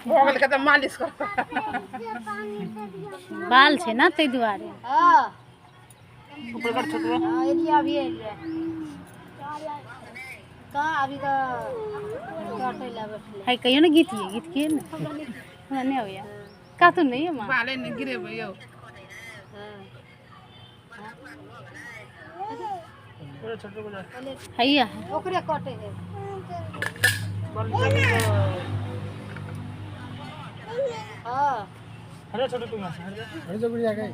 भऽ गेल कतऽ मालिश कर। बाल छै ने ताहि दुआरे। हाँ। ऊपर कर छोटुआ। हाँ, एलियै, अभी एलियै। कहाँ अभी तऽ कटै लए बैठलै। है कहियो ने गीत, ये गीत के ने हमरा नहि अबैया, कथु नहि ये माँ। बाले नहि गिरेबै यौ। पूरा छोटू को जा। हैया। ओकरे कटै है। बाल निकाल। हाँ। हट जा छोटू, तू यहाँ से हट जा। हट जा गुड़िया गई।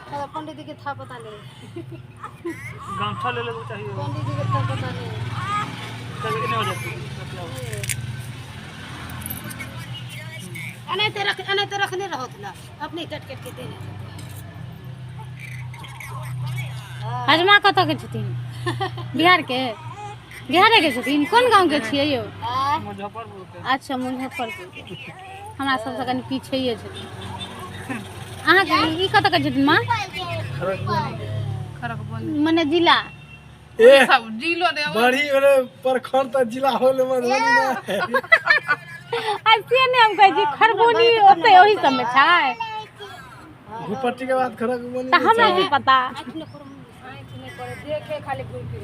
चलो, पंडित जी के था पता नहीं। गमछा ले ले तो चाहिए। पंडित जी के था पता नहीं। कभी नहीं हो जाती। एनाहिते रख, एनाहिते रखने रहत ना, अपने कट कट के देने। हजमा कतऽ के छथिन? बिहार के? बिहारे के छथिन? कोन गाँव के छियै यौ? मुजफ्फरपुर के। अच्छा, मुजफ्फरपुर के। हमरा सबसँ कनि पीछे छथिन अहाँके। ई कतऽ के छथिन माँ? खड़क। मने जिला? ए। सब जिलो ने। बड़ी वाले प्रखंड तऽ जिला होल मधुबनी में। आ से नहि, हम कहै छी खरबोनी ओतै ओहि सबमे छै। भूपट्टी के बाद खड़गबनी। तऽ हमरा की पता। देखे खाली घूम फिर।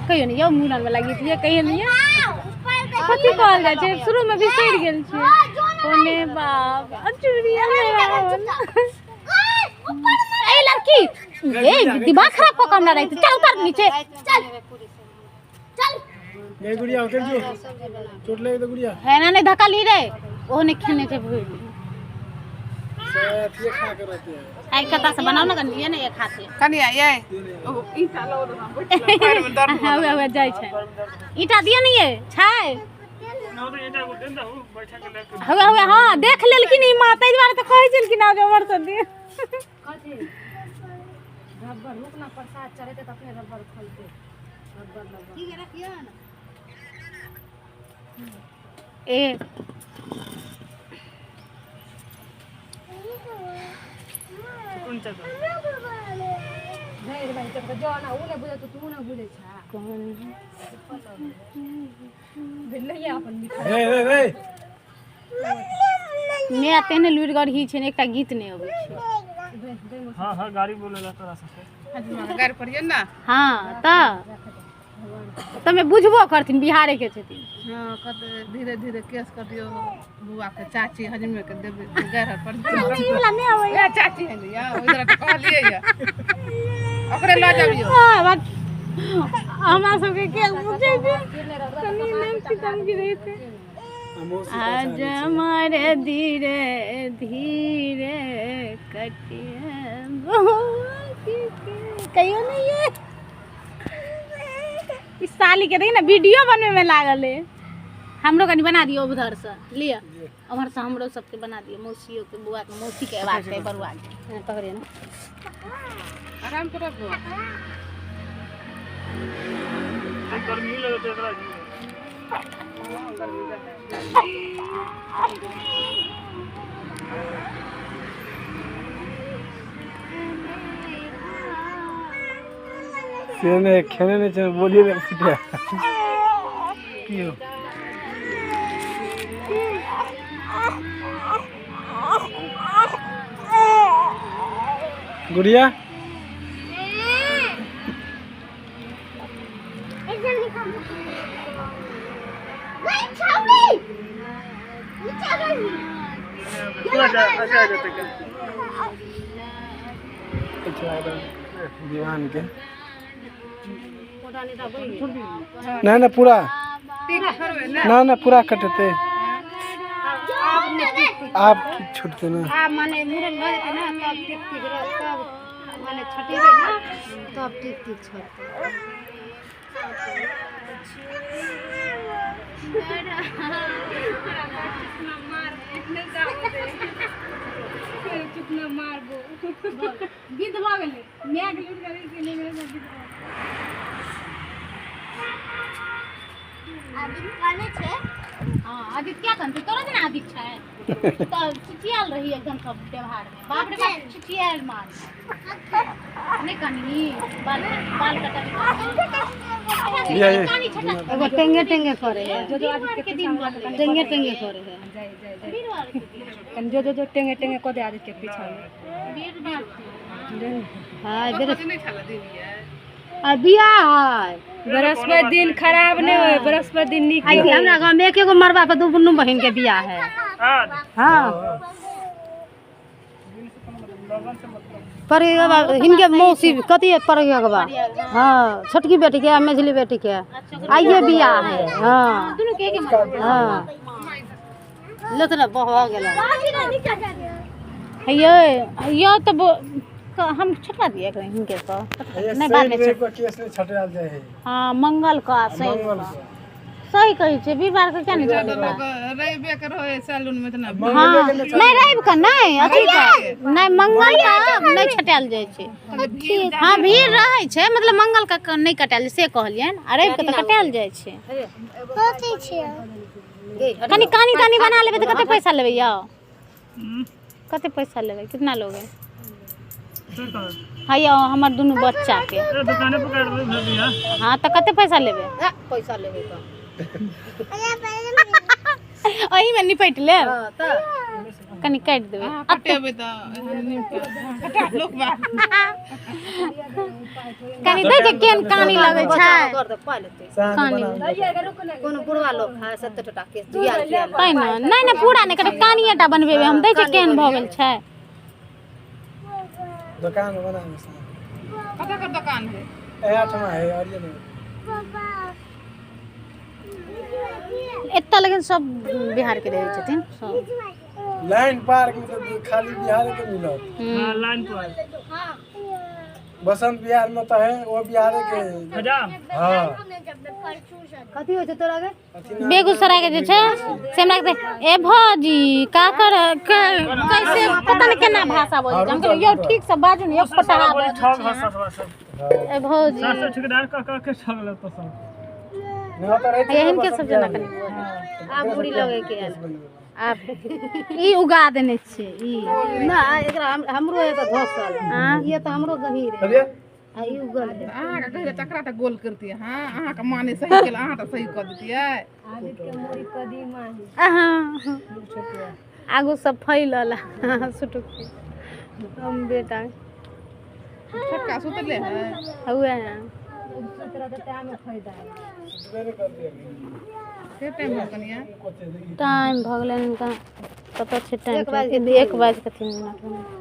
कहियो ने यौ मूड़न वाला गीत ये कहियो ने यौ, कथी कहल जाइ छै? शुरू मे बिसरि गेल छियै। कोने बाप चूड़िया। ए लड़की, ए, दिमाग खराब कऽ के हमरा राखि। चल उतर नीचे, चल। गई गुड़िया, उतर जो, चोट लगे तो गुड़िया। है ना, नहीं धकली रे, ओहो नहीं खेने छै भूल। से अथिए खा के रहते हैं। आइ कतऽ से बनाउ ने कनि, लिए ने एक हाथे। कनिया ये ओ ईटा लो ना, पैर में दर्द। हुए हुए जाइ छै। ईटा दिअ ने, ये छै। ना तो ईटा को देन दहु बैठा के लेके। हुए हुए, हाँ, देख लेलखिन ई माँ, ताहि दुआरे तऽ कहै छलखिन आब जे उम्हर से दिअ। कथी रबर? रुक ना, प्रसाद चढ़ेतै तऽ अपने रबर खोलतै। रबर रबर ठीक है, रखिए ना। ए। कौन चाचा? नहीं रे भाई, तब जो ना उ नहीं बुझे तो तू नहीं बुझे छा। कोन? भेलै अपन मिठाई। रे रे रे। माय तेहने लुरिगर ही छै ने, एकटा गीत नहि अबै छै। हाँ हाँ, गाड़ी बोलेला तोरा सबके। गाड़ी पढ़िए ना। हाँ, तऽ तमे बुझबो करथिन, बिहारे के छथिन। हाँ, कत धीरे धीरे केस कटियो बुआ के चाची हजमे के देबै गैर पर। ई वाला नहि अबैया। ए चाची है या ओइ तरह कहलियै या ओकरे लऽ जबियो। हाँ, बात हमरा सबके के पूछै छै? कनि नमकी तमकी रहितै। आज हमारे धीरे धीरे कटिए कहियो नहीं ये। इस साली के देखी ना, वीडियो बनवे में लागल है। हमरो कनि बना दियौ उधर से, लिअ, उम्हर से हमरो सबके बना दियौ, मौसियो के, बुआ के, मौसी के आवाज पे, बरुआ के। हाँ, पकड़िए ना। आराम करब। गर्मी लगे छै एकरा। से नहि खेने नहि छै, बोलिए रे फुटिया की हो। गुड़िया। पूरा जा अच्छा जाते के। दीवान के ना ना पूरा ना ना पूरा कटते आप छुटते ना। आब माने मूड़न भऽ जेतै ने तब टिक टिक रह, तब माने छटेबै ने तब टिक टिक छोड़तै। विध भऽ गेलै, मायके लूट करै के नहि भेलै, विध भऽ गेलै। हाँ आदित्य क्या कहते तोरा जेना आदित्य छै तऽ चिचियाल रही एकदम सब व्यवहार में। बाप रे बाप चिचियाल मार नहीं कनी बाल बाल कटा एगो टेंगे टेंगे करे है, वीरवार के दिन बनलै। टेंगे टेंगे करे है। वीरवार के दिन। जो जो जो टेंगे टेंगे को दे आदित्य के पीछा में। वीरवार हाय नहीं खाला दिन ये आ बियाह है। बृहस्पति दिन खराब नहीं होय, बृहस्पति दिन नीक आई हमरा गांव में एक एगो मरबा पर दू दुनू बहिन के बियाह है। हाँ पर हिनके मौसी कथी पर बा। हाँ छोटकी बेटी के आ मेझली बेटी के आइए बियाह है। हाँ दुनू के एक हाँ लत ना बह गेल। ये यो तो हम छटवा दिए हिनके तो नहीं बाद में केस नहीं छटल जाए है। हाँ मंगल का सही सही कहै छै। वीरवार के क्या नहीं लोग रविवे के रहे सैलून में इतना हाँ नहीं रवि के नहीं अथी के नहीं मंगल का नहीं छटायल जाइ छै। हाँ भीड़ रहै छै मतलब मंगल का नहीं कटायल से कहलियनि आ रवि के तऽ कटायल जाइ छै। कनि कानी तानी बना लेबै तऽ कते पैसा लेबै यौ? कते पैसा लेबै? कितना लोगे? हाँ यौ हमर दुनू बच्चा के। दुकाने पकड़ लेबै। हाँ तऽ कते पैसा लेबै? पैसा लेबै तऽ एही में निपटि लेब। कनि काटि देबै। कटेबै तऽ कटा लोक बा कनि दै छै केहन कानी लगै छै। कानी कोनो बुढ़वा लोक है 70 टका केस दिया तै ने नहि नहि पूरा नहि कटब कानिएटा बनबेबै हम। दै छै केहन भऽ गेल छै। दुकान बना में कतऽ के दुकान है? आठमा है और ये नहीं। एतऽ लेकिन सब बिहार के रहै छथिन सब। लाइन पार्क में तो खाली बिहार के मिलत। हां लाइन पर बसंत बिहार में तो है वो बिहार के हजाम। हां कथी होइ छै तोरा के? बेगूसराय के जे छै से हमरा कहतै ए भौजी का कर कैसे पता नहीं केना भाषा बोलै छै। हम कहलियै यौ ठीक से बाजू ने, एक पटहा ठग हसत सब। ए भौजी सास ठेकेदार कह कह के ठग लेत सब। हिनके सब जेना कनि आब बुढ़ी लगे के आब ई उगा देने छियै ई ना एकरा हमरो है तऽ धसल ये तऽ हमरो गहीर है आ ई उगल है। अहाँ के कहै चकरा तऽ गोल करतियै। हाँ अहाँ के माँ ने सही केल, अहाँ तऽ सही कऽ देतियै। आगू सब फैलल सुटुक हम बेटा छोटका सुतले है हुए हैं। टाइम भऽ गेलै हिनका कतऽ छै टाइम? 1:03।